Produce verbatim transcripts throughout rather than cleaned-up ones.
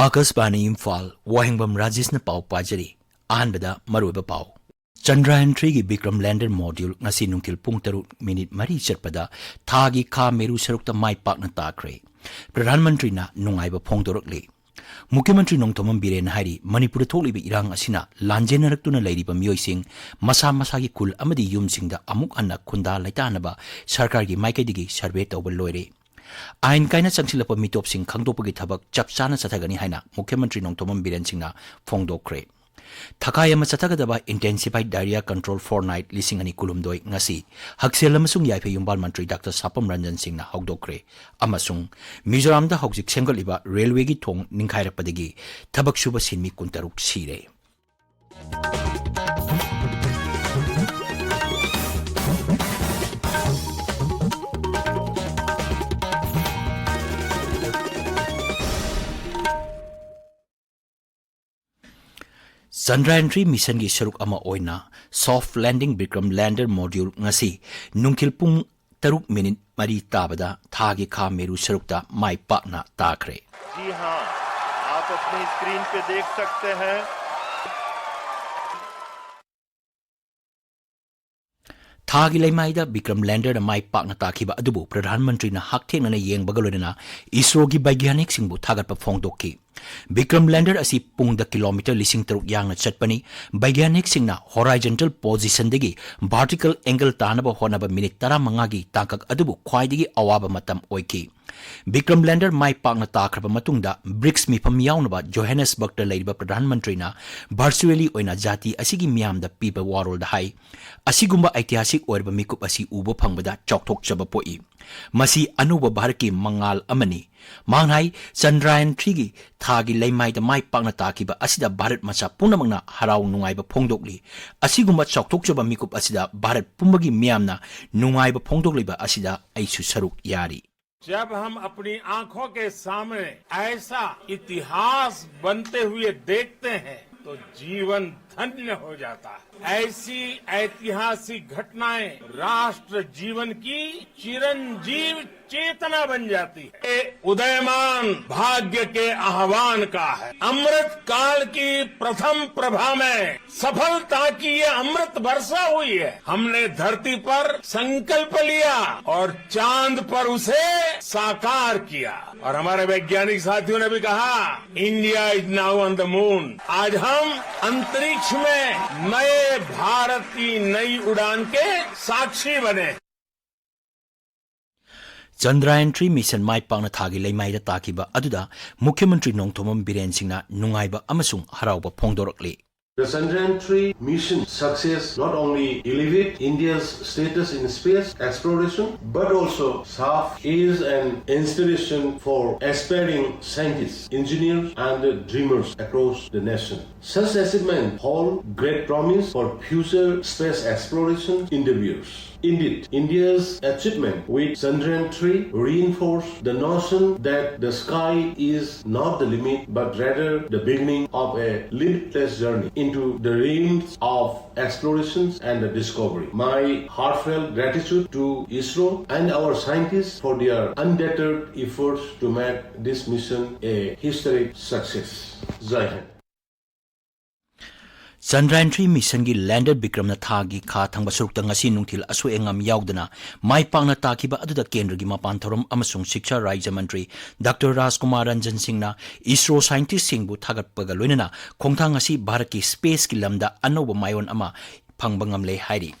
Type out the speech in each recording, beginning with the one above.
ꯑꯥꯀꯥꯁꯕꯥꯅꯤ ꯏꯝꯐꯥꯜ, ꯋꯥꯍꯦꯡꯕꯝ ꯔꯥꯖꯦꯁꯅ ꯄꯥꯎ ꯄꯥꯖꯔꯤ꯫ ꯑꯍꯥꯟꯕꯗ ꯃꯔꯨꯑꯣꯏꯕ ꯄꯥꯎ꯫ ꯆꯟꯗ꯭ꯔꯌꯥꯟ ꯊ꯭ꯔꯤꯒꯤ ꯕꯤꯀ꯭ꯔꯝ ꯂꯦꯟꯗꯔ ꯃꯣꯗ꯭ꯌꯨꯜ ꯉꯁꯤ ꯅꯨꯡꯊꯤꯜ ꯄꯨꯡ ꯇꯔꯨꯛ ꯃꯤꯅꯤꯠ ꯃꯔꯤ ꯆꯠꯄꯗ ꯊꯥꯒꯤ ꯈꯥ ꯃꯦꯔꯨ ꯁꯔꯨꯛꯇ ꯃꯥꯏ ꯄꯥꯛꯅ ꯇꯥꯈ꯭ꯔꯦ꯫ ꯄ꯭ꯔꯙꯥꯟ ꯃꯟꯇ꯭ꯔꯤꯅ ꯅꯨꯡꯉꯥꯏꯕ ꯐꯣꯡꯗꯣꯔꯛꯂꯤ꯫ ꯃꯨꯈ꯭ꯌ ꯃꯟꯇ꯭ꯔꯤ ꯅꯣꯡꯊꯣꯝꯕꯝ ꯕꯤꯔꯦꯟꯅ ꯍꯥꯏꯔꯤ, ꯃꯅꯤꯄꯨꯔꯗ ꯊꯣꯛꯂꯤꯕ ꯏꯔꯥꯡ ꯑꯁꯤꯅ ꯂꯥꯟꯖꯦꯟꯅꯔꯛꯇꯨꯅ ꯂꯩꯔꯤꯕ ꯃꯤꯑꯣꯏꯁꯤꯡ ꯃꯁꯥ ꯃꯁꯥꯒꯤ ꯈꯨꯜ ꯑꯃꯗꯤ ꯌꯨꯝꯁꯤꯡꯗ ꯑꯃꯨꯛ ꯍꯟꯅ ꯈꯨꯟꯗꯥ ꯂꯩꯇꯥꯅꯕ ꯁꯔꯀꯥꯔꯒꯤ ꯃꯥꯏꯀꯩꯗꯒꯤ ꯁꯔꯚꯦ ꯇꯧꯕ ꯂꯣꯏꯔꯦ꯫ ꯑꯥꯏꯟ ꯀꯥꯏꯅ ꯆꯪꯁꯤꯜꯂꯛꯄ ꯃꯤꯇꯣꯞꯁꯤꯡ ꯈꯪꯗꯣꯛꯄꯒꯤ ꯊꯕꯛ ꯆꯞ ꯆꯥꯅ ꯆꯠꯊꯒꯅꯤ ꯍꯥꯏꯅ ꯃꯨꯈ꯭ꯌ ꯃꯟꯇ꯭ꯔꯤ ꯅꯣꯡꯊꯣꯝꯕꯝ ꯕꯤꯔꯦꯟ ꯁꯤꯡꯅ ꯐꯣꯡꯗꯣꯛꯈ꯭ꯔꯦ꯫ ꯊꯈꯥꯏ ꯑꯃ ꯆꯠꯊꯒꯗꯕ Intensified Diarrhoea Control Fortnight ꯂꯤꯁꯤꯡ ꯑꯅꯤ ꯀꯨꯟꯍꯨꯝꯗꯣꯏ ꯉꯁꯤ ꯍꯛꯁꯦꯜ ꯑꯃꯁꯨꯡ ꯌꯥꯏꯐ ꯌꯨꯝꯕꯥꯜ ꯃꯟꯇ꯭ꯔꯤ ꯗꯥꯛꯇꯔ ꯁꯥꯄꯝ ꯔꯟꯖꯟ ꯁꯤꯡꯅ ꯍꯧꯗꯣꯛꯈ꯭ꯔꯦ꯫ ꯑꯃꯁꯨꯡ ꯃꯤꯖꯣꯔꯥꯝꯗ ꯍꯧꯖꯤꯛ ꯁꯦꯝꯒꯠꯂꯤꯕ ꯔꯦꯜꯋꯦꯒꯤ ꯊꯣꯡ ꯅꯤꯡꯈꯥꯏꯔꯛꯄꯗꯒꯤ ꯊꯕꯛ ꯁꯨꯕ ꯁꯤꯟꯃꯤ ꯀꯨꯟꯇꯔꯨꯛ ꯁꯤꯔꯦ꯫ ꯆꯟꯗ꯭ꯔꯌꯥꯟ ꯊ꯭ꯔꯤ ꯃꯤꯁꯟꯒꯤ ꯁꯔꯨꯛ ꯑꯃ ꯑꯣꯏꯅ Soft Landing Bikram Lander Module ꯉꯁꯤ ꯅꯨꯡꯊꯤꯜ ꯄꯨꯡ ꯇꯔꯨꯛ ꯃꯤꯅꯤꯠ ꯃꯔꯤ ꯇꯥꯕꯗ ꯊꯥꯒꯤ ꯈꯥ ꯃꯦꯔꯨ ꯁꯔꯨꯛꯇ ꯃꯥꯏ ꯄꯥꯛꯅ ꯇꯥꯈ꯭ꯔꯦ꯫ जी हाँ, आप अपनी स्क्रीन पे देख सकते हैं। ꯊꯥꯒꯤ ꯂꯩꯃꯥꯏꯗ ꯕꯤꯀ꯭ꯔꯝ ꯂꯦꯟꯗꯔꯗ ꯃꯥꯏ ꯄꯥꯛꯅ ꯇꯥꯈꯤꯕ ꯑꯗꯨꯕꯨ ꯄ꯭ꯔꯙꯥꯟ ꯃꯟꯇ꯭ꯔꯤꯅ ꯍꯛꯊꯦꯡꯅꯅ ꯌꯦꯡꯕꯒ ꯂꯣꯏꯅꯅ ꯏꯁꯔꯣꯒꯤ ꯕꯩꯒ꯭ꯌꯥꯅꯤꯛꯁꯤꯡꯕꯨ ꯊꯥꯒꯠꯄ ꯐꯣꯡꯗꯣꯛꯈꯤ꯫ ꯕꯤꯀ꯭ꯔꯝ ꯂꯦꯟꯗꯔ ꯑꯁꯤ ꯄꯨꯡꯗ ꯀꯤꯂꯣꯃꯤꯇꯔ ꯂꯤꯁꯤꯡ ꯇꯔꯨꯛ ꯌꯥꯡꯅ ꯆꯠꯄꯅꯤ꯫ ꯕꯩꯒ꯭ꯌꯥꯅꯤꯛꯁꯤꯡꯅ ꯍꯣꯔꯥꯏꯖꯟꯇꯦꯜ ꯄꯣꯖꯤꯁꯟꯗꯒꯤ ꯚꯥꯔꯇꯤꯀꯦꯜ ꯑꯦꯡꯒꯜ ꯇꯥꯅꯕ ꯍꯣꯠꯅꯕ ꯃꯤꯅꯤꯠ ꯇꯔꯥꯃꯉꯥꯒꯤ ꯇꯥꯡꯀꯛ ꯑꯗꯨꯕꯨ ꯈ꯭ꯋꯥꯏꯗꯒꯤ ꯑꯋꯥꯕ ꯃꯇꯝ ꯑꯣꯏꯈꯤ꯫ ꯕꯤꯀ꯭ꯔꯝ ꯂꯦꯟꯗꯔ ꯃꯥꯏ ꯄꯥꯛꯅ ꯇꯥꯈ꯭ꯔꯕ ꯃꯇꯨꯡꯗ ꯕ꯭ꯔꯤꯛꯁ ꯃꯤꯐꯝ ꯌꯥꯎꯅꯕ ꯖꯣꯍꯦꯅꯁꯕꯔꯒꯇ ꯂꯩꯔꯤꯕ ꯄ꯭ꯔꯙꯥꯟ ꯃꯟꯇ꯭ꯔꯤꯅ ꯚꯔꯆꯨꯑꯦꯂꯤ ꯑꯣꯏꯅ ꯖꯥꯇꯤ ꯑꯁꯤꯒꯤ ꯃꯤꯌꯥꯝꯗ ꯄꯤꯕ ꯋꯥꯔꯣꯜꯗ ꯍꯥꯏ, "ꯑꯁꯤꯒꯨꯝꯕ ꯑꯩꯇꯤꯍꯥꯁꯤꯛ ꯑꯣꯏꯔꯕ ꯃꯤꯀꯨꯞ ꯑꯁꯤ ꯎꯕ ꯐꯪꯕꯗ ꯆꯥꯎꯊꯣꯛꯆꯕ ꯄꯣꯛꯏ꯫ ꯃꯁꯤ ꯑꯅꯧꯕ ꯚꯥꯔꯠꯀꯤ ꯃꯉꯥꯜ ꯑꯃꯅꯤ꯫" ꯃꯍꯥꯛꯅ ꯍꯥꯏ, "ꯆꯟꯗ꯭ꯔꯌꯥꯟ ꯊ꯭ꯔꯤꯒꯤ ꯊꯥꯒꯤ ꯂꯩꯃꯥꯏꯗ ꯃꯥꯏ ꯄꯥꯛꯅ ꯇꯥꯈꯤꯕ ꯑꯁꯤꯗ ꯚꯥꯔꯠ ꯃꯆꯥ ꯄꯨꯝꯅꯃꯛꯅ ꯍꯔꯥꯎ ꯅꯨꯡꯉꯥꯏꯕ ꯐꯣꯡꯗꯣꯛꯂꯤ꯫ ꯑꯁꯤꯒꯨꯝꯕ ꯆꯥꯎꯊꯣꯛꯆꯕ ꯃꯤꯀꯨꯞ ꯑꯁꯤꯗ ꯚꯥꯔꯠ ꯄꯨꯝꯕꯒꯤ ꯃꯤꯌꯥꯝꯅ ꯅꯨꯡꯉꯥꯏꯕ ꯐꯣꯡꯗꯣꯛꯂꯤꯕ ꯑꯁꯤꯗ ꯑꯩꯁꯨ ꯁꯔꯨꯛ ꯌꯥꯔꯤ꯫" जब हम अपनी आंखों के सामने ऐसा इतिहास बनते हुए देखते हैं, तो जीवन धन्य हो जाता है। ऐसी ऐतिहासिक घटनाएं राष्ट्र जीवन की चिरंजीव चेतना बन जाती है। ये उदयमान भाग्य के आह्वान का है। अमृत काल की प्रथम प्रभा में सफलता की ये अमृत वर्षा हुई है। हमने धरती पर संकल्प लिया और चांद पर उसे साकार किया। और हमारे वैज्ञानिक साथियों ने भी कहा, India is now on the moon। आज हम अंतरिक्ष में नए भारत की नई उड़ान के साक्षी बने। Chandrayaan three mission ꯃꯥꯏ ꯄꯥꯛꯅ ꯊꯥꯒꯤ ꯂꯩꯃꯥꯏꯗ ꯇꯥꯈꯤꯕ ꯑꯗꯨꯗ ꯃꯨꯈ꯭ꯌ ꯃꯟꯇ꯭ꯔꯤ ꯅꯣꯡꯊꯣꯝꯕꯝ ꯕꯤꯔꯦꯟ ꯁꯤꯡꯅ ꯅꯨꯡꯉꯥꯏꯕ ꯑꯃꯁꯨꯡ ꯍꯔꯥꯎꯕ ꯐꯣꯡꯗꯣꯔꯛꯂꯤ꯫ The Chandrayaan three mission success not only elevate India's status in space exploration but also serve as an inspiration for aspiring scientists, engineers and dreamers across the nation. Such achievements hold great promise for future space exploration endeavors. Indeed, India's achievement with Chandrayaan three reinforced the notion that the sky is not the limit but rather the beginning of a limitless journey into the realms of explorations and the discovery. My heartfelt gratitude to ISRO and our scientists for their undeterred efforts to make this mission a historic success. Jai Hind. Chandrayaan three mission ꯒꯤ lander ꯕꯤꯀ꯭ꯔꯝꯅ ꯊꯥꯒꯤ ꯈꯥ ꯊꯪꯕ ꯁꯔꯨꯛꯇ ꯉꯁꯤ ꯅꯨꯡꯊꯤꯜ ꯑꯁꯣꯏ ꯑꯉꯥꯝ ꯌꯥꯎꯗꯅ ꯃꯥꯏ ꯄꯥꯛꯅ ꯇꯥꯈꯤꯕ ꯑꯗꯨꯗ ꯀꯦꯟꯗ꯭ꯔꯒꯤ ꯃꯄꯥꯟ ꯊꯧꯔꯝ ꯑꯃꯁꯨꯡ ꯁꯤꯛꯁꯥ ꯔꯥꯖ꯭ꯌ ꯃꯟꯇ꯭ꯔꯤ ꯗꯥꯛꯇꯔ ꯔꯥꯖꯀꯨꯃꯥꯔ ꯔꯟꯖꯟ ꯁꯤꯡꯅ ISRO scientist ꯁꯤꯡꯕꯨ ꯊꯥꯒꯠꯄꯒ ꯂꯣꯏꯅꯅ ꯈꯣꯡꯊꯥꯡ ꯑꯁꯤ ꯚꯥꯔꯠꯀꯤ space ꯀꯤ ꯂꯝꯗ ꯑꯅꯧꯕ ꯃꯥꯏꯑꯣꯟ ꯑꯃ ꯐꯪꯕ ꯉꯝꯂꯦ ꯍꯥꯏꯔꯤ꯫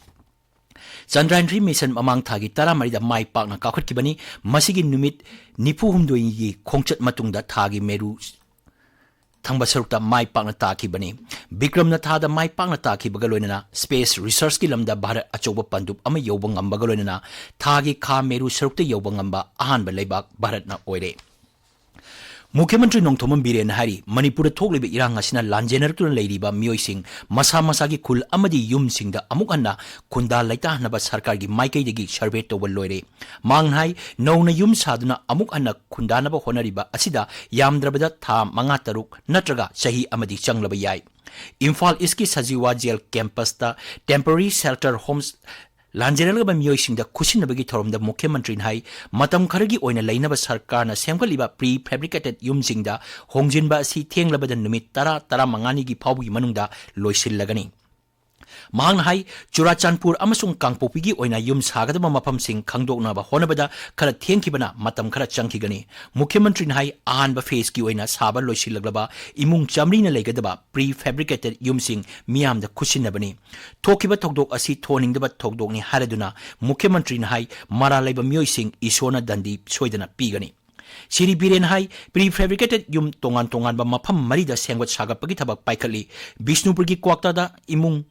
Chandrayaan three mission ꯃꯃꯥꯡ ꯊꯥꯒꯤ ꯇꯔꯥꯃꯔꯤꯗ ꯃꯥꯏ ꯄꯥꯛꯅ ꯀꯥꯎꯈꯠꯈꯤꯕꯅꯤ꯫ ꯃꯁꯤꯒꯤ ꯅꯨꯃꯤꯠ ꯅꯤꯐꯨ ꯍꯨꯝꯗꯣꯏꯒꯤ ꯈꯣꯡꯆꯠ ꯃꯇꯨꯡꯗ ꯊꯥꯒꯤ ꯃꯦꯔꯨ ꯊꯪꯕ ꯁꯔꯨꯛꯇ ꯃꯥꯏ ꯄꯥꯛꯅ ꯇꯥꯈꯤꯕꯅꯤ꯫ ꯕꯤꯀ꯭ꯔꯝꯅ ꯊꯥꯗ ꯃꯥꯏ ꯄꯥꯛꯅ ꯇꯥꯈꯤꯕꯒ ꯂꯣꯏꯅꯅ space research ꯀꯤ ꯂꯝꯗ ꯚꯥꯔꯠ ꯑꯆꯧꯕ ꯄꯟꯗꯨꯞ ꯑꯃ ꯌꯧꯕ ꯉꯝꯕꯒ ꯂꯣꯏꯅꯅ ꯊꯥꯒꯤ ꯈꯥ ꯃꯦꯔꯨ ꯁꯔꯨꯛꯇ ꯌꯧꯕ ꯉꯝꯕ ꯑꯍꯥꯟꯕ ꯂꯩꯕꯥꯛ ꯚꯥꯔꯠꯅ ꯑꯣꯏꯔꯦ꯫ ꯃꯨꯈ꯭ꯌ ꯃꯟꯇ꯭ꯔꯤ ꯅꯣꯡꯊꯣꯝꯕꯝ ꯕꯤꯔꯦꯟꯅ ꯍꯥꯏꯔꯤ, ꯃꯅꯤꯄꯨꯔꯗ ꯊꯣꯛꯂꯤꯕ ꯏꯔꯥꯡ ꯑꯁꯤꯅ ꯂꯥꯟꯖꯦꯟꯅꯔꯛꯇꯨꯅ ꯂꯩꯔꯤꯕ ꯃꯤꯑꯣꯏꯁꯤꯡ ꯃꯁꯥ ꯃꯁꯥꯒꯤ ꯈꯨꯜ ꯑꯃꯗꯤ ꯌꯨꯝꯁꯤꯡꯗ ꯑꯃꯨꯛ ꯍꯟꯅ ꯈꯨꯟꯗꯥ ꯂꯩꯇꯥꯍꯟꯅꯕ ꯁꯔꯀꯥꯔꯒꯤ ꯃꯥꯏꯀꯩꯗꯒꯤ survey ꯇꯧꯕ ꯂꯣꯏꯔꯦ꯫ ꯃꯍꯥꯛꯅ ꯍꯥꯏ, ꯅꯧꯅ ꯌꯨꯝ ꯁꯥꯗꯨꯅ ꯑꯃꯨꯛ ꯍꯟꯅ ꯈꯨꯟꯗꯥꯅꯕ ꯍꯣꯠꯅꯔꯤꯕ ꯑꯁꯤꯗ ꯌꯥꯝꯗ꯭ꯔꯕꯗ ꯊꯥ ꯃꯉꯥ, ꯇꯔꯨꯛ ꯅꯠꯇ꯭ꯔꯒ ꯆꯍꯤ ꯑꯃꯗꯤ ꯆꯪꯂꯕ ꯌꯥꯏ꯫ ꯏꯝꯐꯥꯜ ꯏꯁꯀꯤ ꯁꯖꯤꯋꯥ ꯖꯦꯜ ꯀꯦꯝꯄꯁꯇ temporary shelter homes ꯂꯥꯟꯖꯦꯜꯂꯒꯕ ꯃꯤꯑꯣꯏꯁꯤꯡꯗ ꯈꯨꯠꯁꯤꯟꯅꯕꯒꯤ ꯊꯧꯔꯝꯗ ꯃꯨꯈ꯭ꯌ ꯃꯟꯇ꯭ꯔꯤꯅ ꯍꯥꯏ, ꯃꯇꯝ ꯈꯔꯒꯤ ꯑꯣꯏꯅ ꯂꯩꯅꯕ ꯁꯔꯀꯥꯔꯅ ꯁꯦꯝꯒꯠꯂꯤꯕ pre fabricated ꯌꯨꯝꯁꯤꯡꯗ ꯍꯣꯡꯖꯤꯟꯕ ꯑꯁꯤ ꯊꯦꯡꯂꯕꯗ ꯅꯨꯃꯤꯠ ꯇꯔꯥ, ꯇꯔꯥꯃꯉꯥꯅꯤꯒꯤ ꯐꯥꯎꯕꯒꯤ ꯃꯅꯨꯡꯗ ꯂꯣꯏꯁꯤꯜꯂꯒꯅꯤ꯫ ꯃꯍꯥꯛꯅ ꯍꯥꯏ, ꯆꯨꯔꯥꯆꯥꯟꯄꯨꯔ ꯑꯃꯁꯨꯡ ꯀꯥꯡꯄꯣꯛꯄꯤꯒꯤ ꯑꯣꯏꯅ ꯌꯨꯝ ꯁꯥꯒꯗꯕ ꯃꯐꯝꯁꯤꯡ ꯈꯪꯗꯣꯛꯅꯕ ꯍꯣꯠꯅꯕꯗ ꯈꯔ ꯊꯦꯡꯈꯤꯕꯅ ꯃꯇꯝ ꯈꯔ ꯆꯪꯈꯤꯒꯅꯤ꯫ ꯃꯨꯈ꯭ꯌ ꯃꯟꯇ꯭ꯔꯤꯅ ꯍꯥꯏ, ꯑꯍꯥꯟꯕ phaseꯀꯤ ꯑꯣꯏꯅ ꯁꯥꯕ ꯂꯣꯏꯁꯤꯜꯂꯛꯂꯕ ꯏꯃꯨꯡ ꯆꯥꯃꯔꯤꯅ ꯂꯩꯒꯗꯕ pre fabricated ꯌꯨꯝꯁꯤꯡ ꯃꯤꯌꯥꯝꯗ ꯈꯨꯠꯁꯤꯟꯅꯕꯅꯤ꯫ ꯊꯣꯛꯈꯤꯕ ꯊꯧꯗꯣꯛ ꯑꯁꯤ ꯊꯣꯛꯍꯟꯅꯤꯡꯗꯕ ꯊꯧꯗꯣꯛꯅꯤ ꯍꯥꯏꯔꯗꯨꯅ ꯃꯨꯈ꯭ꯌ ꯃꯟꯇ꯭ꯔꯤꯅ ꯍꯥꯏ, ꯃꯔꯥꯜ ꯂꯩꯕ ꯃꯤꯑꯣꯏꯁꯤꯡ ꯏꯁꯣꯔꯅ ꯗꯟꯗꯤ ꯁꯣꯏꯗꯅ ꯄꯤꯒꯅꯤ꯫ ꯁꯤꯔꯤ ꯕꯤꯔꯦꯟ ꯍꯥꯏ, pre fabricated ꯌꯨꯝ ꯇꯣꯉꯥꯟ ꯇꯣꯉꯥꯟꯕ ꯃꯐꯝ ꯃꯔꯤꯗ ꯁꯦꯝꯒꯠ ꯁꯥꯒꯠꯄꯒꯤ ꯊꯕꯛ ꯄꯥꯏꯈꯠꯂꯤ꯫ ꯕꯤꯁꯅꯨꯄꯨꯔꯒꯤ ꯀ꯭ꯋꯥꯛꯇꯥꯗ ꯏꯃꯨꯡ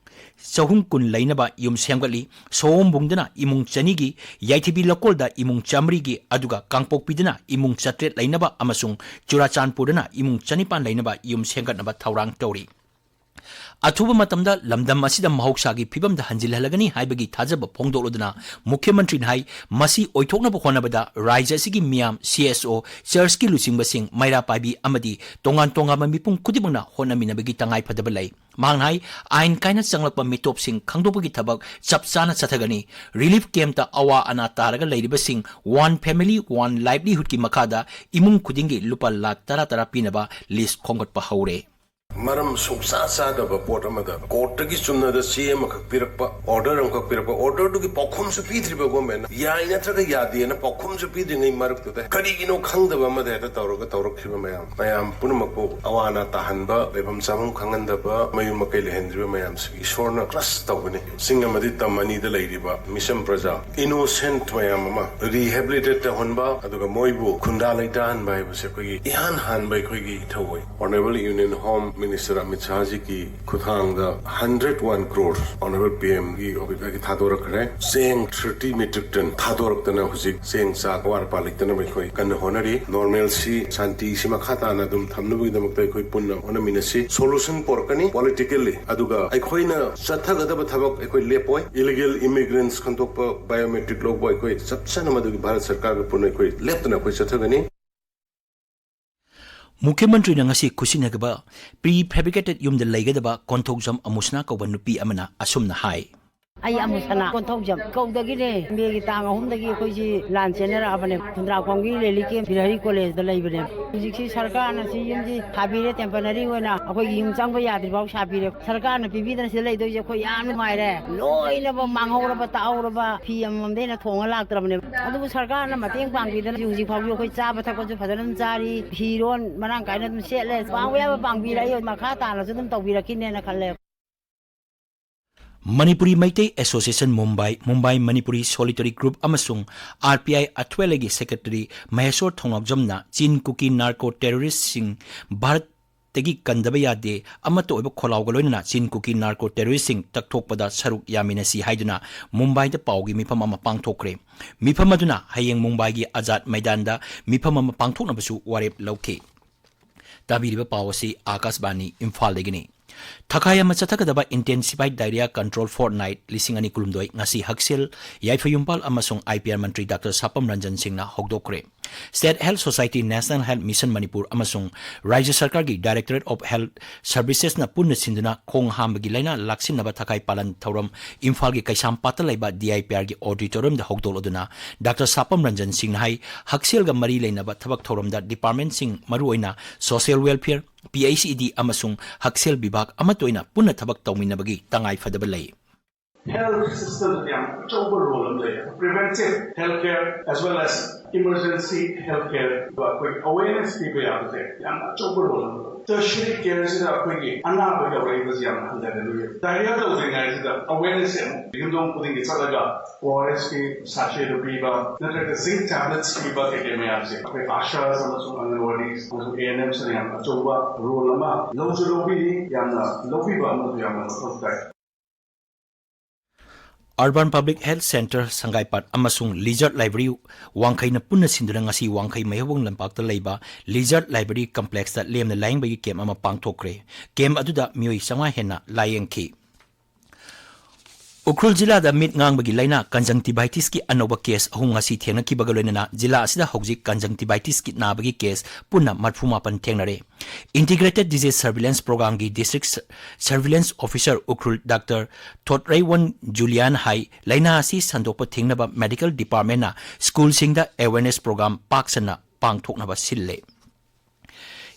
ꯆꯍꯨꯝ ꯀꯨꯟ ꯂꯩꯅꯕ ꯌꯨꯝ ꯁꯦꯝꯒꯠꯂꯤ꯫ ꯁꯑꯣꯝꯕꯨꯡꯗꯅ ꯏꯃꯨꯡ ꯆꯅꯤꯒꯤ, ꯌꯥꯏꯊꯤꯕꯤ ꯂꯀꯣꯜꯗ ꯏꯃꯨꯡ ꯆꯥꯃꯔꯤꯒꯤ, ꯑꯗꯨꯒ ꯀꯥꯡꯄꯣꯛꯄꯤꯗꯅ ꯏꯃꯨꯡ ꯆꯥꯇ꯭ꯔꯦꯠ ꯂꯩꯅꯕ ꯑꯃꯁꯨꯡ ꯆꯨꯔꯥꯆꯥꯟꯄꯨꯔꯗꯅ ꯏꯃꯨꯡ ꯆꯅꯤꯄꯥꯟ ꯂꯩꯅꯕ ꯌꯨꯝ ꯁꯦꯝꯒꯠꯅꯕ ꯊꯧꯔꯥꯡ ꯇꯧꯔꯤ꯫ ꯑꯊꯨꯕ ꯃꯇꯝꯗ ꯂꯝꯗꯝ ꯑꯁꯤꯗ ꯃꯍꯧꯁꯥꯒꯤ ꯐꯤꯕꯝꯗ ꯍꯟꯖꯤꯜꯍꯜꯂꯒꯅꯤ ꯍꯥꯏꯕꯒꯤ ꯊꯥꯖꯕ ꯐꯣꯡꯗꯣꯛꯂꯗꯨꯅ ꯃꯨꯈ꯭ꯌ ꯃꯟꯇ꯭ꯔꯤꯅ ꯍꯥꯏ, ꯃꯁꯤ ꯑꯣꯏꯊꯣꯛꯅꯕ ꯍꯣꯠꯅꯕꯗ ꯔꯥꯖ꯭ꯌ ꯑꯁꯤꯒꯤ ꯃꯤꯌꯥꯝ, C S O, churchꯀꯤ ꯂꯨꯆꯤꯡꯕꯁꯤꯡ, ꯃꯩꯔꯥ ꯄꯥꯏꯕꯤ ꯑꯃꯗꯤ ꯇꯣꯉꯥꯟ ꯇꯣꯉꯥꯟꯕ ꯃꯤꯄꯨꯝ ꯈꯨꯗꯤꯡꯃꯛꯅ ꯍꯣꯠꯅꯃꯤꯟꯅꯕꯒꯤ ꯇꯉꯥꯏꯐꯗꯕ ꯂꯩ꯫ ꯃꯍꯥꯛꯅ ꯍꯥꯏ, ꯑꯥꯏꯟ ꯀꯥꯏꯅ ꯆꯪꯂꯛꯄ ꯃꯤꯇꯣꯞꯁꯤꯡ ꯈꯪꯗꯣꯛꯄꯒꯤ ꯊꯕꯛ ꯆꯞ ꯆꯥꯅ ꯆꯠꯊꯒꯅꯤ꯫ ꯔꯤꯂꯤꯐ ꯀꯦꯝꯞꯇ ꯑꯋꯥ ꯑꯅꯥ ꯇꯥꯔꯒ ꯂꯩꯔꯤꯕꯁꯤꯡ One Family One Livelihoodꯀꯤ ꯃꯈꯥꯗ ꯏꯃꯨꯡ ꯈꯨꯗꯤꯡꯒꯤ ꯂꯨꯄꯥ ꯂꯥꯈ ꯇꯔꯥ ꯇꯔꯥ ꯄꯤꯅꯕ ꯂꯤꯁ ꯈꯣꯝꯒꯠꯄ ꯍꯧꯔꯦ꯫ ꯃꯔꯝ ꯁꯨꯡꯆꯥ ꯆꯥꯗꯕ ꯄꯣꯠ ꯑꯃꯗ ꯀꯣꯔꯠꯇꯒꯤ ꯆꯨꯝꯅꯗ ꯆꯦ ꯑꯃꯈꯛ ꯄꯤꯔꯛꯄ, ꯑꯣꯔꯗꯔ ꯑꯃꯈꯛ ꯄꯤꯔꯛꯄ, ꯑꯣꯔꯗꯔꯗꯨꯒꯤ ꯄꯥꯎꯈꯨꯝꯁꯨ ꯄꯤꯗ꯭ꯔꯤꯕ ꯒꯣꯔꯃꯦꯟꯅ, ꯌꯥꯏ ꯅꯠꯇ꯭ꯔꯒ ꯌꯥꯗꯦꯅ ꯄꯥꯎꯈꯨꯝꯁꯨ ꯄꯤꯗ꯭ꯔꯤꯉꯩ ꯃꯔꯛꯇꯨꯗ ꯀꯔꯤꯒꯤꯅꯣ ꯈꯪꯗꯕ ꯑꯃꯗ ꯍꯦꯛꯇ ꯇꯧꯔꯒ ꯇꯧꯔꯛꯈꯤꯕ ꯃꯌꯥꯝ, ꯃꯌꯥꯝ ꯄꯨꯝꯅꯃꯛꯄꯨ ꯑꯋꯥ ꯑꯅꯥ ꯇꯥꯍꯟꯕ, ꯂꯩꯐꯝ ꯆꯥꯐꯝ ꯈꯪꯍꯟꯗꯕ, ꯃꯌꯨꯝ ꯃꯀꯩ ꯂꯩꯍꯟꯗ꯭ꯔꯤꯕ ꯃꯌꯥꯝꯁꯤ ꯏꯁꯣꯔꯅ crush ꯇꯧꯒꯅꯤ꯫ ꯆꯤꯡ ꯑꯃꯗꯤ ꯇꯝ ꯑꯅꯤꯗ ꯂꯩꯔꯤꯕ ꯃꯤꯁꯝ ꯄ꯭ꯔꯖꯥ, innocent ꯃꯌꯥꯝ ꯑꯃ rehabilitate ꯇꯧꯍꯟꯕ, ꯑꯗꯨꯒ ꯃꯣꯏꯕꯨ ꯈꯨꯟꯗꯥ ꯂꯩꯇꯥꯍꯟꯕ ꯍꯥꯏꯕꯁꯦ ꯑꯩꯈꯣꯏꯒꯤ ꯏꯍꯥꯟ ꯍꯥꯟꯕ ꯑꯩꯈꯣꯏꯒꯤ ꯏꯊꯧ ꯑꯣꯏ꯫ Honourable Union Home Minister Amit ꯁꯥꯍꯖꯤꯒꯤ ꯈꯨꯠꯊꯥꯡꯗ hundred one crore Honourable P M ꯒꯤ office ꯇꯒꯤ ꯊꯥꯗꯣꯔꯛꯈ꯭ꯔꯦ꯫ ꯆꯦꯡ thirty metric ton ꯊꯥꯗꯣꯔꯛꯇꯅ ꯍꯧꯖꯤꯛ ꯆꯦꯡ ꯆꯥꯛ ꯑꯋꯥꯠ ꯑꯄꯥ ꯂꯩꯇꯅꯕ ꯑꯩꯈꯣꯏ ꯀꯟꯅ ꯍꯣꯠꯅꯔꯤ꯫ Normalcy, ꯁꯥꯟꯇꯤꯁꯤ ꯃꯈꯥ ꯇꯥꯅ ꯑꯗꯨꯝ ꯊꯝꯅꯕꯒꯤꯗꯃꯛꯇ ꯑꯩꯈꯣꯏ ꯄꯨꯟꯅ ꯍꯣꯠꯅꯃꯤꯟꯅꯁꯤ꯫ Solution ꯄꯨꯔꯛꯀꯅꯤ politically, ꯑꯗꯨꯒ ꯑꯩꯈꯣꯏꯅ ꯆꯠꯊꯒꯗꯕ ꯊꯕꯛ ꯑꯩꯈꯣꯏ ꯂꯦꯞꯄꯣꯏ꯫ Illegal immigrants ꯈꯟꯗꯣꯛꯄ, biometric ꯂꯧꯕ ꯑꯩꯈꯣꯏ ꯆꯞ ꯆꯥꯅ ꯃꯗꯨꯒꯤ ꯚꯥꯔꯠ ꯁꯔꯀꯥꯔꯒ ꯄꯨꯟꯅ ꯑꯩꯈꯣꯏ ꯂꯦꯞꯇꯅ ꯑꯩꯈꯣꯏ ꯆꯠꯊꯒꯅꯤ꯫ ꯃꯨꯈ꯭ꯌ ꯃꯟꯇ꯭ꯔꯤꯅ ꯉꯁꯤ ꯈꯨꯠꯁꯤꯟꯅꯈꯤꯕ pre fabricated ꯌꯨꯝꯗ ꯂꯩꯒꯗꯕ ꯀꯣꯟꯊꯧꯖꯝ ꯑꯃꯨꯁꯅꯥ ꯀꯧꯕ ꯅꯨꯄꯤ ꯑꯃꯅ ꯑꯁꯨꯝꯅ ꯍꯥꯏ꯫ ꯑꯩ ꯑꯃꯨꯁꯅꯥ ꯀꯣꯟꯊꯧꯖꯝ ꯀꯧꯗꯒꯤꯅꯦ꯫ ꯃꯦꯒꯤ ꯇꯥꯡ ꯑꯍꯨꯝꯗꯒꯤ ꯑꯩꯈꯣꯏꯁꯤ ꯂꯥꯟ ꯆꯦꯟꯅꯔꯛꯑꯕꯅꯦ꯫ ꯈꯨꯟꯗ꯭ꯔꯥꯛꯄꯝꯒꯤ ꯂꯦꯂꯤ ꯀꯦꯝ ꯕꯤꯍꯥꯔꯤ ꯀꯣꯂꯦꯖꯇ ꯂꯩꯕꯅꯦ꯫ ꯍꯧꯖꯤꯛꯁꯤ ꯁꯔꯀꯥꯔꯅ ꯁꯤ ꯌꯨꯝꯁꯤ ꯁꯥꯕꯤꯔꯦ, temporary ꯑꯣꯏꯅ ꯑꯩꯈꯣꯏꯒꯤ ꯌꯨꯝ ꯆꯪꯕ ꯌꯥꯗ꯭ꯔꯤꯐꯥꯎ ꯁꯥꯕꯤꯔꯦ꯫ ꯁꯔꯀꯥꯔꯅ ꯄꯤꯕꯤꯗꯅ ꯁꯤꯗ ꯂꯩꯗꯣꯏꯁꯦ ꯑꯩꯈꯣꯏ ꯌꯥꯝ ꯅꯨꯡꯉꯥꯏꯔꯦ꯫ ꯂꯣꯏꯅꯃꯛ ꯃꯥꯡꯍꯧꯔꯕ ꯇꯥꯍꯧꯔꯕ ꯐꯤ ꯑꯃꯃꯝꯗꯩ ꯍꯦꯟꯅ ꯊꯣꯡꯉ ꯂꯥꯛꯇ꯭ꯔꯕꯅꯦ꯫ ꯑꯗꯨꯕꯨ ꯁꯔꯀꯥꯔꯅ ꯃꯇꯦꯡ ꯄꯥꯡꯕꯤꯗꯅ ꯍꯧꯖꯤꯛ ꯐꯥꯎꯒꯤ ꯑꯩꯈꯣꯏ ꯆꯥꯕ ꯊꯛꯄꯁꯨ ꯐꯖꯅ ꯑꯗꯨꯝ ꯆꯥꯔꯤ꯫ ꯐꯤꯔꯣꯟ ꯃꯔꯥꯡ ꯀꯥꯏꯅ ꯑꯗꯨꯝ ꯁꯦꯠꯂꯦ꯫ ꯄꯥꯡꯕ ꯌꯥꯕ ꯄꯥꯡꯕꯤꯔꯛꯏ, ꯃꯈꯥ ꯇꯥꯅꯁꯨ ꯑꯗꯨꯝ ꯇꯧꯕꯤꯔꯛꯈꯤꯅꯦꯅ ꯈꯜꯂꯦ꯫ ꯃꯅꯤꯄꯨꯔꯤ ꯃꯩꯇꯩ ꯑꯦꯁꯣꯁꯤꯌꯦꯁꯟ ꯃꯨꯝꯕꯥꯏ, ꯃꯨꯝꯕꯥꯏ ꯃꯅꯤꯄꯨꯔꯤ ꯁꯣꯂꯤꯗꯔꯤ ꯒ꯭ꯔꯨꯞ ꯑꯃꯁꯨꯡ ꯑꯥꯔ ꯄꯤ ꯑꯥꯏ ꯑꯊ꯭ꯋꯦꯂꯦꯒꯤ ꯁꯦꯀ꯭ꯔꯦꯇꯔꯤ ꯃꯍꯦꯁꯣꯔ ꯊꯧꯅꯥꯎꯖꯝꯅ ꯆꯤꯟ ꯀꯨꯀꯤ ꯅꯥꯔꯀꯣ ꯇꯦꯔꯣꯔꯤꯁꯁꯤꯡ ꯚꯥꯔꯠꯇꯒꯤ ꯀꯟꯗꯕ ꯌꯥꯗꯦ, ꯑꯃꯠꯇ ꯑꯣꯏꯕ ꯈꯣꯜꯂꯥꯎꯒ ꯂꯣꯏꯅꯅ ꯆꯤꯟ ꯀꯨꯀꯤ ꯅꯥꯔꯀꯣ ꯇꯦꯔꯣꯔꯤꯁꯁꯤꯡ ꯇꯛꯊꯣꯛꯄꯗ ꯁꯔꯨꯛ ꯌꯥꯃꯤꯟꯅꯁꯤ ꯍꯥꯏꯗꯨꯅ ꯃꯨꯝꯕꯥꯏꯗ ꯄꯥꯎꯒꯤ ꯃꯤꯐꯝ ꯑꯃ ꯄꯥꯡꯊꯣꯛꯈ꯭ꯔꯦ꯫ ꯃꯤꯐꯝ ꯑꯗꯨꯅ ꯍꯌꯦꯡ ꯃꯨꯝꯕꯥꯏꯒꯤ ꯑꯖꯥꯗ ꯃꯩꯗꯥꯟꯗ ꯃꯤꯐꯝ ꯑꯃ ꯄꯥꯡꯊꯣꯛꯅꯕꯁꯨ ꯋꯥꯔꯦꯞ ꯂꯧꯈꯤ꯫ ꯇꯥꯕꯤꯔꯤꯕ ꯄꯥꯎ ꯑꯁꯤ ꯑꯥꯀꯥꯁꯕꯥꯅꯤ ꯏꯝꯐꯥꯜꯗꯒꯤꯅꯤ꯫ ꯊꯈꯥꯏ ꯑꯃ ꯆꯠꯊꯒꯗꯕ Intensified Diarrhoea Control Fortnight ꯂꯤꯁꯤꯡ ꯑꯅꯤ ꯀꯨꯟꯍꯨꯝꯗꯣꯏ ꯉꯁꯤ ꯍꯛꯁꯦꯜ, ꯌꯥꯏꯐ ꯌꯨꯝꯕꯥꯜ ꯑꯃꯁꯨꯡ I P R Mantri doctor ꯁꯥꯄꯝ Ranjan ꯁꯤꯡꯅ ꯍꯧꯗꯣꯛꯈ꯭ꯔꯦ꯫ State Health Society, National Health Mission Manipur ꯑꯃꯁꯨꯡ ꯔꯥꯖ꯭ꯌ ꯁꯔꯀꯥꯔꯒꯤ Directorate of Health Servicesꯅ ꯄꯨꯟꯅ ꯁꯤꯟꯗꯨꯅ ꯈꯣꯡ ꯍꯥꯝꯕꯒꯤ ꯂꯥꯏꯅꯥ ꯂꯥꯛꯁꯤꯟꯅꯕ ꯊꯈꯥꯏ ꯄꯥꯂꯟ ꯊꯧꯔꯝ ꯏꯝꯐꯥꯜꯒꯤ ꯀꯩꯁꯥꯝꯄꯥꯠꯇ ꯂꯩꯕ D I P ꯑꯥꯔꯒꯤ auditoriumꯗ ꯍꯧꯗꯣꯛꯂꯗꯨꯅ doctor ꯁꯥꯄꯝ Ranjan ꯁꯤꯡꯅ ꯍꯥꯏ, ꯍꯛꯁꯦꯜꯒ ꯃꯔꯤ ꯂꯩꯅꯕ ꯊꯕꯛ ꯊꯧꯔꯝꯗ departmentꯁꯤꯡ, ꯃꯔꯨꯑꯣꯏꯅ Social Welfare, P H E ꯗꯤ ꯑꯃꯁꯨꯡ ꯍꯛꯁꯦꯜ ꯕꯤꯚꯥꯒ ꯑꯃꯠꯇ ꯑꯣꯏꯅ ꯄꯨꯟꯅ ꯊꯕꯛ ꯇꯧꯃꯤꯟꯅꯕꯒꯤ ꯇꯉꯥꯏ ꯐꯗꯕ ꯂꯩ꯫ Health systemꯗ ꯌꯥꯝ ꯑꯆꯧꯕ role ꯑꯃ ꯂꯩ꯫ Preventive health care as well as emergency health care ꯑꯩꯈꯣꯏ awareness ꯄꯤꯕ ꯌꯥꯕꯁꯦ ꯌꯥꯝ ꯑꯆꯧꯕ role ꯑꯃ ꯂꯩ꯫ Tertiary careꯁꯤꯗ ꯑꯩꯈꯣꯏꯒꯤ ꯑꯅꯥꯕ ꯌꯧꯔꯛꯏꯕꯁꯤ ꯌꯥꯝ ꯍꯟꯊꯒꯗꯣꯏꯅꯤ꯫ Diarrhoea ꯇꯧꯗ꯭ꯔꯤꯉꯩꯁꯤꯗ awarenessꯁꯦ ꯑꯃꯨꯛ ꯌꯨꯝꯊꯣꯡ ꯈꯨꯗꯤꯡꯒꯤ ꯆꯠꯂꯒ O R Sꯀꯤ sachetꯗꯨ ꯄꯤꯕ ꯅꯠꯇ꯭ꯔꯒ zinc tablets ꯄꯤꯕ ꯀꯩꯀꯩ ꯃꯌꯥꯝꯁꯦ ꯑꯩꯈꯣꯏ ASHAs ꯑꯃꯁꯨꯡ ꯑꯪꯒꯟꯋꯥꯗꯤ ꯑꯃꯁꯨꯡ A N Msꯅ ꯌꯥꯝ ꯑꯆꯧꯕ role ꯑꯃ ꯂꯧꯁꯨ ꯂꯧꯕꯤꯔꯤ, ꯌꯥꯝꯅ ꯂꯧꯕꯤꯕ ꯑꯃꯁꯨ ꯌꯥꯝꯅ ꯃꯊꯧ ꯇꯥꯏ꯫ Urban Public Health Centre ꯁꯪꯒꯥꯏꯄꯥꯠ ꯑꯃꯁꯨꯡ Lizard Library ꯋꯥꯡꯈꯩꯅ ꯄꯨꯟꯅ ꯁꯤꯟꯗꯨꯅ ꯉꯁꯤ ꯋꯥꯡꯈꯩ ꯃꯩꯍꯧꯕꯪ ꯂꯝꯄꯥꯛꯇ ꯂꯩꯕ Lizard Library Complexꯇ ꯂꯦꯝꯅ ꯂꯥꯌꯦꯡꯕꯒꯤ camp ꯑꯃ ꯄꯥꯡꯊꯣꯛꯈ꯭ꯔꯦ꯫ Camp ꯑꯗꯨꯗ ꯃꯤꯑꯣꯏ ꯆꯥꯝꯃꯉꯥ ꯍꯦꯟꯅ ꯂꯥꯌꯦꯡꯈꯤ꯫ ꯎꯈ꯭ꯔꯨꯜ ꯖꯤꯂꯥꯗ ꯃꯤꯠ ꯉꯥꯡꯕꯒꯤ ꯂꯥꯏꯅꯥ conjunctivitis-ꯀꯤ ꯑꯅꯧꯕ case ꯑꯍꯨꯝ ꯉꯁꯤ ꯊꯦꯡꯅꯈꯤꯕꯒ ꯂꯣꯏꯅꯅ ꯖꯤꯂꯥ ꯑꯁꯤꯗ ꯍꯧꯖꯤꯛ conjunctivitis-ꯀꯤ ꯅꯥꯕꯒꯤ case ꯄꯨꯟꯅ ꯃꯔꯤꯐꯨ ꯃꯥꯄꯟ ꯊꯦꯡꯅꯔꯦ꯫ Integrated Disease Surveillance Program-ꯒꯤ District Surveillance Officer Ukhrul Doctor ꯊꯣꯠꯔꯩꯋꯣꯟ ꯖꯨꯂꯤꯌꯥꯟ ꯍꯥꯏ, ꯂꯥꯏꯅꯥ ꯑꯁꯤ ꯁꯟꯗꯣꯛꯄ ꯊꯤꯡꯅꯕ medical department-ꯅ school-ꯁꯤꯡꯗ awareness program ꯄꯥꯛ ꯁꯟꯅ ꯄꯥꯡꯊꯣꯛꯅꯕ ꯁꯤꯜꯂꯦ꯫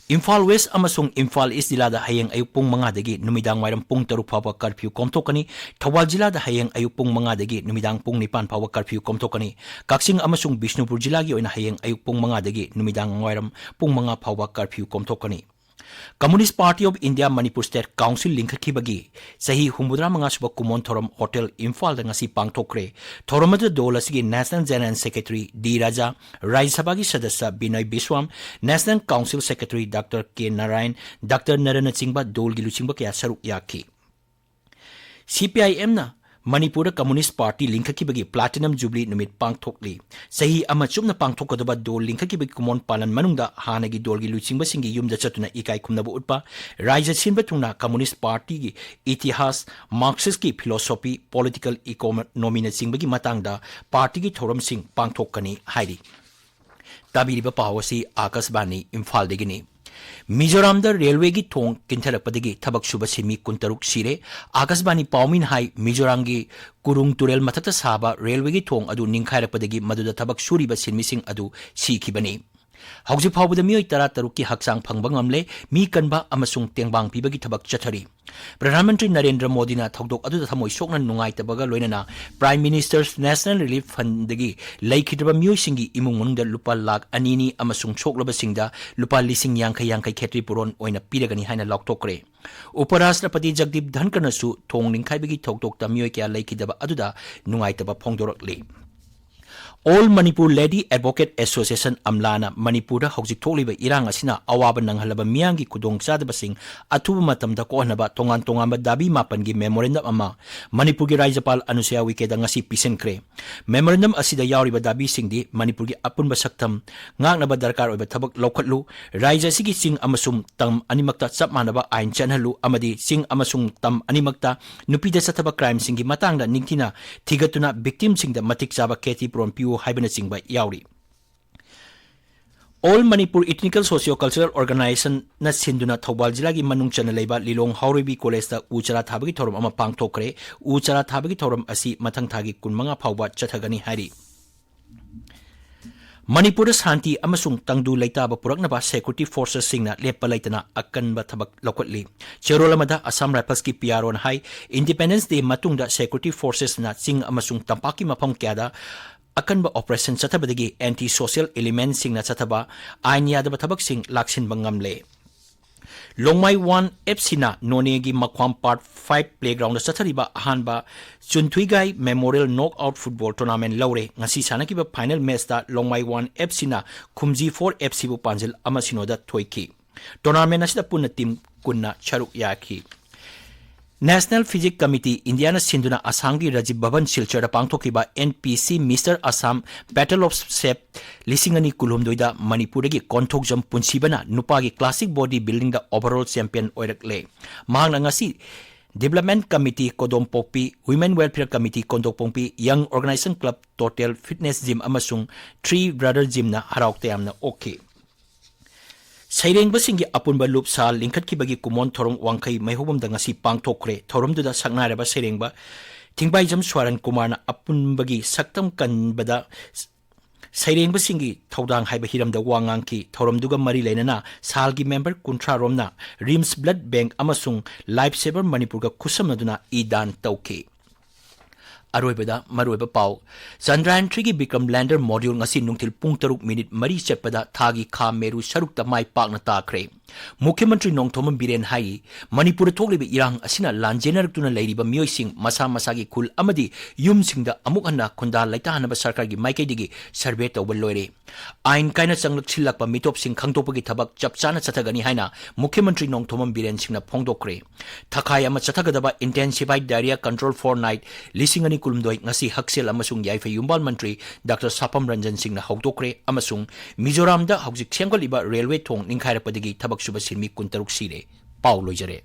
ꯏꯝꯐꯥꯜ West ꯑꯃꯁꯨꯡ ꯏꯝꯐꯥꯜ East ꯖꯤꯂꯥꯗ ꯍꯌꯦꯡ ꯑꯌꯨꯛ ꯄꯨꯡ ꯃꯉꯥꯗꯒꯤ ꯅꯨꯃꯤꯗꯥꯡ ꯋꯥꯏꯔꯝ ꯄꯨꯡ ꯇꯔꯨꯛ ꯐꯥꯎꯕ curfew ꯀꯣꯝꯊꯣꯛꯀꯅꯤ꯫ ꯊꯧꯕꯥꯜ ꯖꯤꯂꯥꯗ ꯍꯌꯦꯡ ꯑꯌꯨꯛ ꯄꯨꯡ ꯃꯉꯥꯗꯒꯤ ꯅꯨꯃꯤꯗꯥꯡ ꯄꯨꯡ ꯅꯤꯄꯥꯟ ꯐꯥꯎꯕ curfew ꯀꯣꯝꯊꯣꯛꯀꯅꯤ꯫ ꯀꯛꯆꯤꯡ ꯑꯃꯁꯨꯡ ꯕꯤꯁꯅꯨꯄꯨꯔ ꯖꯤꯂꯥꯒꯤ ꯑꯣꯏꯅ ꯍꯌꯦꯡ ꯑꯌꯨꯛ ꯄꯨꯡ ꯃꯉꯥꯗꯒꯤ ꯅꯨꯃꯤꯗꯥꯡ ꯋꯥꯏꯔꯝ ꯄꯨꯡ ꯃꯉꯥ ꯐꯥꯎꯕ curfew ꯀꯣꯝꯊꯣꯛꯀꯅꯤ꯫ Communist Party of India Manipur State Council ꯂꯤꯡꯈꯠꯈꯤꯕꯒꯤ ꯆꯍꯤ ꯍꯨꯝꯐꯨꯇꯔꯥ ꯃꯉꯥ ꯁꯨꯕ ꯀꯨꯃꯣꯟ ꯊꯧꯔꯝ ꯍꯣꯇꯦꯜ ꯏꯝꯐꯥꯜꯗ ꯉꯁꯤ ꯄꯥꯡꯊꯣꯛꯈ꯭ꯔꯦ꯫ ꯊꯧꯔꯝ ꯑꯗꯨꯗ ꯗꯣꯜ ꯑꯁꯤꯒꯤ National General Secretary ꯗꯤ ꯔꯥꯖꯥ, ꯔꯥꯖ꯭ꯌ ꯁꯚꯥꯒꯤ ꯁꯗꯁ꯭ꯌ ꯕꯤꯅꯣꯏ ꯕꯤꯁ꯭ꯋꯥꯝ, National Council Secretary Doctor ꯀꯦ ꯅꯥꯔꯥꯌꯟ, Doctor ꯅꯔꯟꯅꯆꯤꯡꯕ ꯗꯣꯜꯒꯤ ꯂꯨꯆꯤꯡꯕ ꯀꯌꯥ ꯁꯔꯨꯛ ꯌꯥꯈꯤ꯫ CPIM-ꯅ ꯃꯅꯤꯄꯨꯔꯗ Communist Party ꯂꯤꯡꯈꯠꯈꯤꯕꯒꯤ Platinum Jubilee ꯅꯨꯃꯤꯠ ꯄꯥꯡꯊꯣꯛꯂꯤ꯫ ꯆꯍꯤ ꯑꯃ ꯆꯨꯞꯅ ꯄꯥꯡꯊꯣꯛꯀꯗꯕ ꯗꯣꯜ ꯂꯤꯡꯈꯠꯈꯤꯕꯒꯤ ꯀꯨꯃꯣꯟ ꯄꯥꯂꯟ ꯃꯅꯨꯡꯗ ꯍꯥꯟꯅꯒꯤ ꯗꯣꯜꯒꯤ ꯂꯨꯆꯤꯡꯕꯁꯤꯡꯒꯤ ꯌꯨꯝꯗ ꯆꯠꯇꯨꯅ ꯏꯀꯥꯏ ꯈꯨꯝꯅꯕ ꯎꯠꯄ, ꯔꯥꯖ꯭ꯌ ꯁꯤꯟꯕ ꯊꯨꯡꯅ Communist Party-ꯒꯤ ꯏꯇꯤꯍꯥꯁ, Marxist-ꯀꯤ philosophy, political economy-ꯅꯆꯤꯡꯕꯒꯤ ꯃꯇꯥꯡꯗ party-ꯒꯤ ꯊꯧꯔꯝꯁꯤꯡ ꯄꯥꯡꯊꯣꯛꯀꯅꯤ ꯍꯥꯏꯔꯤ꯫ ꯇꯥꯕꯤꯔꯤꯕ ꯄꯥꯎ ꯑꯁꯤ ꯑꯥꯀꯥꯁꯕꯥꯅꯤ ꯏꯝꯐꯥꯜꯗꯒꯤꯅꯤ꯫ ꯃꯤꯖꯣꯔꯥꯝꯗ ꯔꯦꯜꯋꯦꯒꯤ ꯊꯣꯡ ꯀꯤꯟꯊꯔꯛꯄꯗꯒꯤ ꯊꯕꯛ ꯁꯨꯕ ꯁꯤꯟꯃꯤ ꯀꯨꯟꯇꯔꯨꯛ ꯁꯤꯔꯦ꯫ ꯑꯥꯀꯥꯁꯕꯥꯅꯤ ꯄꯥꯎꯃꯤꯅ ꯍꯥꯏ, ꯃꯤꯖꯣꯔꯥꯝꯒꯤ ꯀꯨꯔꯨꯡ ꯇꯨꯔꯦꯜ ꯃꯊꯛꯇ ꯁꯥꯕ ꯔꯦꯜꯋꯦꯒꯤ ꯊꯣꯡ ꯑꯗꯨ ꯅꯤꯡꯈꯥꯏꯔꯛꯄꯗꯒꯤ ꯃꯗꯨꯗ ꯊꯕꯛ ꯁꯨꯔꯤꯕ ꯁꯤꯟꯃꯤꯁꯤꯡ ꯑꯗꯨ ꯁꯤꯈꯤꯕꯅꯤ꯫ ꯍꯧꯖꯤꯛ ꯐꯥꯎꯕꯗ ꯃꯤꯑꯣꯏ ꯇꯔꯥꯇꯔꯨꯛꯀꯤ ꯍꯛꯆꯥꯡ ꯐꯪꯕ ꯉꯝꯂꯦ꯫ ꯃꯤ ꯀꯟꯕ ꯑꯃꯁꯨꯡ ꯇꯦꯡꯕꯥꯡ ꯄꯤꯕꯒꯤ ꯊꯕꯛ ꯆꯠꯊꯔꯤ꯫ ꯄ꯭ꯔꯙꯥꯟ ꯃꯟꯇ꯭ꯔꯤ ꯅꯔꯦꯟꯗ꯭ꯔ ꯃꯣꯗꯤꯅ ꯊꯧꯗꯣꯛ ꯑꯗꯨꯗ ꯊꯃꯣꯏ ꯁꯣꯛꯅ ꯅꯨꯡꯉꯥꯏꯇꯕꯒ ꯂꯣꯏꯅꯅ Prime Minister's National Relief Fund-ꯗꯒꯤ ꯂꯩꯈꯤꯗ꯭ꯔꯕ ꯃꯤꯑꯣꯏꯁꯤꯡꯒꯤ ꯏꯃꯨꯡ ꯃꯅꯨꯡꯗ ꯂꯨꯄꯥ ꯂꯥꯈ ꯑꯅꯤꯅꯤ ꯑꯃꯁꯨꯡ ꯁꯣꯛꯂꯕꯁꯤꯡꯗ ꯂꯨꯄꯥ ꯂꯤꯁꯤꯡ ꯌꯥꯡꯈꯩ ꯌꯥꯡꯈꯩ ꯈꯦꯇ꯭ꯔꯤ ꯄꯨꯔꯣꯟ ꯑꯣꯏꯅ ꯄꯤꯔꯒꯅꯤ ꯍꯥꯏꯅ ꯂꯥꯎꯊꯣꯛꯈ꯭ꯔꯦ꯫ ꯎꯄꯔꯥꯁꯇ꯭ꯔꯄꯇꯤ ꯖꯒꯗꯤꯞ ꯙꯟꯀꯔꯅꯁꯨ ꯊꯣꯡ ꯅꯤꯡꯈꯥꯏꯕꯒꯤ ꯊꯧꯗꯣꯛꯇ ꯃꯤꯑꯣꯏ ꯀꯌꯥ ꯂꯩꯈꯤꯗꯕ ꯑꯗꯨꯗ ꯅꯨꯡꯉꯥꯏꯇꯕ ꯐꯣꯡꯗꯣꯔꯛꯂꯤ꯫ All Manipur Lady Advocate Association, ꯑꯝꯂꯥꯅ ꯃꯅꯤꯄꯨꯔꯗ ꯍꯧꯖꯤꯛ ꯊꯣꯛꯂꯤꯕ ꯏꯔꯥꯡ ꯑꯁꯤꯅ ꯑꯋꯥꯕ ꯅꯪꯍꯜꯂꯕ ꯃꯤꯌꯥꯝꯒꯤ ꯈꯨꯗꯣꯡꯆꯥꯗꯕꯁꯤꯡ ꯑꯊꯨꯕ ꯃꯇꯝꯗ ꯀꯣꯛꯍꯟꯅꯕ ꯇꯣꯉꯥꯟ ꯇꯣꯉꯥꯟꯕ ꯗꯥꯕꯤ ꯃꯥꯄꯟꯒꯤ memorandum ꯑꯃ ꯃꯅꯤꯄꯨꯔꯒꯤ ꯔꯥꯖ꯭ꯌꯄꯥꯜ ꯑꯅꯨꯁꯨꯌꯥ ꯎꯏꯀꯦꯗ ꯉꯁꯤ ꯄꯤꯁꯤꯟꯈ꯭ꯔꯦ꯫ Memorandum ꯑꯁꯤꯗ ꯌꯥꯎꯔꯤꯕ ꯗꯥꯕꯤꯁꯤꯡꯗꯤ ꯃꯅꯤꯄꯨꯔꯒꯤ ꯑꯄꯨꯟꯕ ꯁꯛꯇꯝ ꯉꯥꯛꯅꯕ ꯗꯔꯀꯥꯔ ꯑꯣꯏꯕ ꯊꯕꯛ ꯂꯧꯈꯠꯂꯨ, ꯔꯥꯖ꯭ꯌ ꯑꯁꯤꯒꯤ ꯆꯤꯡ ꯑꯃꯁꯨꯡ ꯇꯝ ꯑꯅꯤꯃꯛꯇ ꯆꯞ ꯃꯥꯟꯅꯕ ꯑꯥꯏꯟ ꯆꯠꯍꯜꯂꯨ ꯑꯃꯗꯤ ꯆꯤꯡ ꯑꯃꯁꯨꯡ ꯇꯝ ꯑꯅꯤꯃꯛꯇ ꯅꯨꯄꯤꯗ ꯆꯠꯊꯕ crimeꯁꯤꯡꯒꯤ ꯃꯇꯥꯡꯗ ꯅꯤꯡꯊꯤꯅ ꯊꯤꯒꯠꯇꯨꯅ victimꯁꯤꯡꯗ ꯃꯇꯤꯛ ꯆꯥꯕ ꯈꯦꯇꯤ ꯄꯨꯔꯣꯟ ꯄꯤꯌꯨ ꯍꯥꯏꯕꯅꯆꯤꯡꯕ ꯌꯥꯎꯔꯤ꯫ All Manipur Ethnical Socio-Cultural Organizationꯅ ꯁꯤꯟꯗꯨꯅ ꯊꯧꯕꯥꯜ ꯖꯤꯂꯥꯒꯤ ꯃꯅꯨꯡ ꯆꯟꯅ ꯂꯩꯕ ꯂꯤꯂꯣꯡ ꯍꯥꯎꯔꯩꯕꯤ ꯀꯣꯂꯦꯖꯇ ꯎ ꯆꯥꯔꯥ ꯊꯥꯕꯒꯤ ꯊꯧꯔꯝ ꯑꯃ ꯄꯥꯡꯊꯣꯛꯈ꯭ꯔꯦ꯫ ꯎ ꯆꯥꯔꯥ ꯊꯥꯕꯒꯤ ꯊꯧꯔꯝ ꯑꯁꯤ ꯃꯊꯪ ꯊꯥꯒꯤ ꯀꯨꯟꯃꯉꯥ ꯐꯥꯎꯕ ꯆꯠꯊꯒꯅꯤ ꯍꯥꯏꯔꯤ꯫ ꯃꯅꯤꯄꯨꯔꯗ ꯁꯥꯟꯇꯤ ꯑꯃꯁꯨꯡ ꯇꯪꯗꯨ ꯂꯩꯇꯥꯕ ꯄꯨꯔꯛꯅꯕ security forcesꯁꯤꯡꯅ ꯂꯦꯞꯄ ꯂꯩꯇꯅ ꯑꯀꯟꯕ ꯊꯕꯛ ꯂꯧꯈꯠꯂꯤ꯫ ꯆꯦꯔꯣꯜ ꯑꯃꯗ Assam Riflesꯀꯤ ꯄꯤꯌꯥꯔꯣꯅ ꯍꯥꯏ, Independence Day ꯃꯇꯨꯡꯗ security forcesꯅ ꯆꯤꯡ ꯑꯃꯁꯨꯡ ꯇꯝꯄꯥꯛꯀꯤ ꯃꯐꯝ ꯀꯌꯥꯗ ꯑꯀꯟꯕ operation ꯆꯠꯊꯕꯗꯒꯤ anti-social elementꯁꯤꯡꯅ ꯆꯠꯊꯕ ꯑꯥꯏꯟ ꯌꯥꯗꯕ ꯊꯕꯛꯁꯤꯡ ꯂꯥꯛꯁꯤꯟꯕ ꯉꯝꯂꯦ꯫ ꯂꯣꯡꯃꯥꯏ ꯋꯥꯟ ꯑꯦꯐ ꯁꯤꯅ ꯅꯣꯅꯦꯒꯤ ꯃꯈ꯭ꯋꯥꯝ Part five playgroundꯗ ꯆꯠꯊꯔꯤꯕ ꯑꯍꯥꯟꯕ ꯆꯨꯟꯊꯨꯏꯒꯥꯏ Memorial Knockout Football Tournament ꯂꯧꯔꯦ꯫ ꯉꯁꯤ ꯁꯥꯟꯅꯈꯤꯕ final matchꯇ ꯂꯣꯡꯃꯥꯏ ꯋꯥꯟ ꯑꯦꯐ ꯁꯤꯅ ꯈꯨꯝꯖꯤ ꯐꯣꯔ ꯑꯦꯐ ꯁꯤꯕꯨ ꯄꯥꯟꯖꯤꯜ ꯑꯃ ꯁꯤꯅꯣꯗ ꯊꯣꯏꯈꯤ꯫ Tournament ꯑꯁꯤꯗ ꯄꯨꯟꯅ team ꯀꯨꯟꯅ ꯁꯔꯨꯛ ꯌꯥꯈꯤ꯫ National Physique Committee, ꯏꯟꯗꯤꯌꯥꯅ ꯁꯤꯟꯗꯨꯅ ꯑꯁꯥꯝꯒꯤ ꯔꯥꯖꯤꯕ ꯚꯕꯟ ꯁꯤꯜꯆꯔꯗ ꯄꯥꯡꯊꯣꯛꯈꯤꯕ N P C Mister Assam Battle of Shape ꯂꯤꯁꯤꯡ ꯑꯅꯤ ꯀꯨꯟꯍꯨꯝꯗꯣꯏꯗ ꯃꯅꯤꯄꯨꯔꯗꯒꯤ ꯀꯣꯟꯊꯣꯛꯖꯝ ꯄꯨꯟꯁꯤꯕꯅ ꯅꯨꯄꯥꯒꯤ classic body buildingꯗ overall champion ꯑꯣꯏꯔꯛꯂꯦ꯫ ꯃꯍꯥꯛꯅ ꯉꯁꯤ Development Committee ꯀꯣꯗꯣꯝꯄꯣꯛꯄꯤ, Women Welfare Committee ꯀꯣꯟꯗꯣꯛꯄꯣꯡꯄꯤ, Young Organization Club, Total Fitness Gym ꯑꯃꯁꯨꯡ Three Brother Gymꯅ ꯍꯔꯥꯎ ꯇꯌꯥꯝꯅ ꯑꯣꯛꯈꯤ꯫ ꯁꯩꯔꯦꯡꯕꯁꯤꯡꯒꯤ ꯑꯄꯨꯟꯕ ꯂꯨꯞ ꯁꯥ ꯂꯤꯡꯈꯠꯈꯤꯕꯒꯤ ꯀꯨꯃꯣꯟ ꯊꯧꯔꯝ ꯋꯥꯡꯈꯩ ꯃꯩꯍꯧꯕꯝꯗ ꯉꯁꯤ ꯄꯥꯡꯊꯣꯛꯈ꯭ꯔꯦ꯫ ꯊꯧꯔꯝꯗꯨꯗ ꯁꯛꯅꯥꯏꯔꯕ ꯁꯩꯔꯦꯡꯕ ꯊꯤꯡꯕꯥꯏꯖꯝ ꯁ꯭ꯋꯥꯔꯟ ꯀꯨꯃꯥꯔꯅ ꯑꯄꯨꯟꯕꯒꯤ ꯁꯛꯇꯝ ꯀꯟꯕꯗ ꯁꯩꯔꯦꯡꯕꯁꯤꯡꯒꯤ ꯊꯧꯗꯥꯡ ꯍꯥꯏꯕ ꯍꯤꯔꯝꯗ ꯋꯥ ꯉꯥꯡꯈꯤ꯫ ꯊꯧꯔꯝꯗꯨꯒ ꯃꯔꯤ ꯂꯩꯅꯅ ꯁꯥꯜꯒꯤ member ꯀꯨꯟꯊ꯭ꯔꯥ ꯔꯣꯝꯅ RIMS Blood Bank ꯑꯃꯁꯨꯡ Life Saver ꯃꯅꯤꯄꯨꯔꯒ ꯈꯨꯠꯁꯝꯅꯗꯨꯅ ꯏ ꯗꯥꯟ ꯇꯧꯈꯤ꯫ ꯑꯔꯣꯏꯕꯗ ꯃꯔꯨꯑꯣꯏꯕ ꯄꯥꯎ꯫ Chandrayaan threeꯒꯤ Vikram lander module ꯉꯁꯤ ꯅꯨꯡꯊꯤꯜ ꯄꯨꯡ ꯇꯔꯨꯛ minute ꯃꯔꯤ ꯆꯠꯄꯗ ꯊꯥꯒꯤ ꯈꯥ ꯃꯦꯔꯨ ꯁꯔꯨꯛꯇ ꯃꯥꯏ ꯄꯥꯛꯅ ꯇꯥꯈ꯭ꯔꯦ꯫ ꯃꯨꯈ꯭ꯌ ꯃꯟꯇ꯭ꯔꯤ ꯅꯣꯡꯊꯣꯝꯕꯝ ꯕꯤꯔꯦꯟ ꯍꯥꯏꯔꯤ, ꯃꯅꯤꯄꯨꯔꯗ ꯊꯣꯛꯂꯤꯕ ꯏꯔꯥꯡ ꯑꯁꯤꯅ ꯂꯥꯟꯖꯦꯟꯅꯔꯛꯇꯨꯅ ꯂꯩꯔꯤꯕ ꯃꯤꯑꯣꯏꯁꯤꯡ ꯃꯁꯥ ꯃꯁꯥꯒꯤ ꯈꯨꯜ ꯑꯃꯗꯤ ꯌꯨꯝꯁꯤꯡꯗ ꯑꯃꯨꯛ ꯍꯟꯅ ꯈꯨꯟꯗꯥ ꯂꯩꯇꯥꯍꯟꯅꯕ ꯁꯔꯀꯥꯔꯒꯤ ꯃꯥꯏꯀꯩꯗꯒꯤ ꯁꯔꯚꯦ ꯇꯧꯕ ꯂꯣꯏꯔꯦ꯫ ꯑꯥꯏꯟ ꯀꯥꯏꯅ ꯆꯪꯂꯛꯁꯤꯜꯂꯛꯄ ꯃꯤꯇꯣꯞꯁꯤꯡ ꯈꯪꯗꯣꯛꯄꯒꯤ ꯊꯕꯛ ꯆꯞ ꯆꯥꯅ ꯆꯠꯊꯒꯅꯤ ꯍꯥꯏꯅ ꯃꯨꯈ꯭ꯌ ꯃꯟꯇ꯭ꯔꯤ ꯅꯣꯡꯊꯣꯝꯕꯝ ꯕꯤꯔꯦꯟ ꯁꯤꯡꯅ ꯐꯣꯡꯗꯣꯛꯈ꯭ꯔꯦ꯫ ꯊꯈꯥꯏ ꯑꯃ ꯆꯠꯊꯒꯗꯕ Intensified Diarrhoea Control Fortnight ꯂꯤꯁꯤꯡ ꯑꯅꯤ ꯀꯨꯟꯍꯨꯝꯗꯣꯏ ꯉꯁꯤ ꯍꯛꯁꯦꯜ ꯑꯃꯁꯨꯡ ꯌꯥꯏꯐ ꯌꯨꯝꯕꯥꯜ ꯃꯟꯇ꯭ꯔꯤ ꯗꯥꯛꯇꯔ ꯁꯥꯄꯝ ꯔꯟꯖꯟ ꯁꯤꯡꯅ ꯍꯧꯗꯣꯛꯈ꯭ꯔꯦ ꯑꯃꯁꯨꯡ ꯃꯤꯖꯣꯔꯥꯝꯗ ꯍꯧꯖꯤꯛ ꯁꯦꯝꯒꯠꯂꯤꯕ ꯔꯦꯜꯋꯦ ꯊꯣꯡ ꯅꯤꯡꯈꯥꯏꯔꯛꯄꯗꯒꯤ ꯊꯕꯛ ꯁꯨꯕ ꯁꯤꯟꯃꯤ ꯀꯨꯟꯇꯔꯨꯛ ꯁꯤꯔꯦ꯫ ꯄꯥꯎ ꯂꯣꯏꯖꯔꯦ꯫